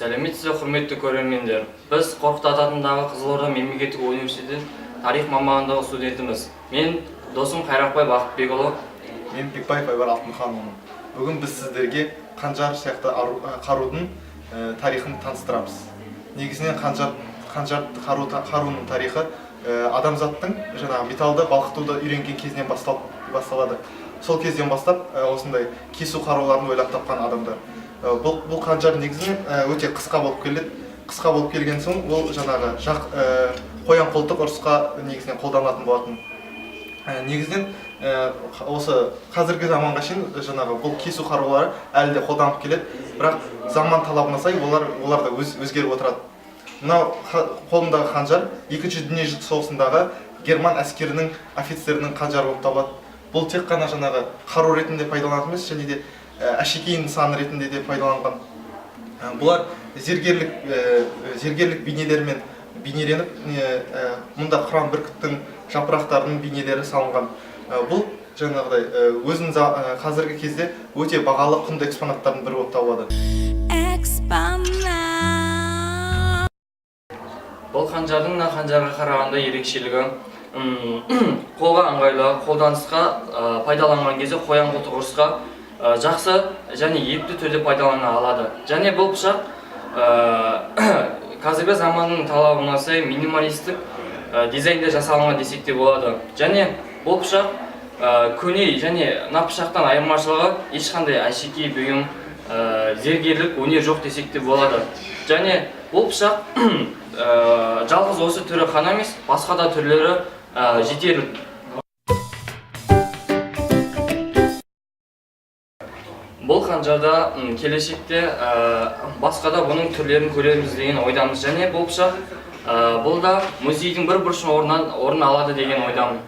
Сәлеметсіз бе, құрметті көрермендер! Біз Қорқыт ата атындағы Қызылорда мемлекеттік университетінің тарих мамандығы студентіміз. Мен досым Қайрақбай Бақытбекұлы. Мен Бекбаев Айбар Алтынханұлымын. Бүгін біз сіздерге қанжар сияқты қарудың тарихын таныстырамыз. Негізінен қанжар қаруының тарихы адамзаттың жаңағы металды балқытуды үйренген кезінен басталады. Сол кезден бастап осындай кесу қаруларын ойлап тапқан адамдар. Бұл қанжар негізінен өте қысқа болып келеді. Қысқа болып келген соң, ол жаңағы жақ қоян қолтық ұрысқа негізінен қолданылатын болатын. Негізінен осы қазіргі заманға шейін жаңағы бұл кесу қарулары әлі де қолданылып келеді, бірақ заман талабына сай олар да өзгеріп отырады. Мынау қолымдағы қанжар Екінші дүниежүзілік соғысындағы герман әскерінің офицерінің қанжары болып табылады. Бұл тек қана жаңағы қару ретінде пайдаланатын емес, және де әшекей нысаны ретінде де пайдаланған. Бұлар зергерлік бейнелермен бейнеленіп, мұнда қыран бүркіттің жапырақтарының бейнелері салынған. Бұл жаңағыдай өзінің қазіргі кезде өте бағалы, құнды экспонаттардың бірі болып табылады. Экспонат. Бұл қанжардың мына қанжарға қарағанда ерекшелігі қолға ыңғайлы, қолданысқа, пайдаланған кезде қоян қолтық ұрысқа жақсы және епті түрде пайдалана алады. Және бұл пышақ қазіргі заманның талабына сай минималистік дизайнда жасалынған десек те болады. Және бұл пышақ көне және мына пышақтан айырмашылығы ешқандай әшекей бұйым, зергерлік өнер жоқ десек те болады. Және бұл пышақ жалғыз осы түрі қана емес, басқа да түрлері жетерлік. Бұл қанжарда келешекте басқа да бұның түрлерін көреміз деген ойдамыз. Және бұл пышақ бұл да музейдің бір бұрышын орын алады деген ойдамын.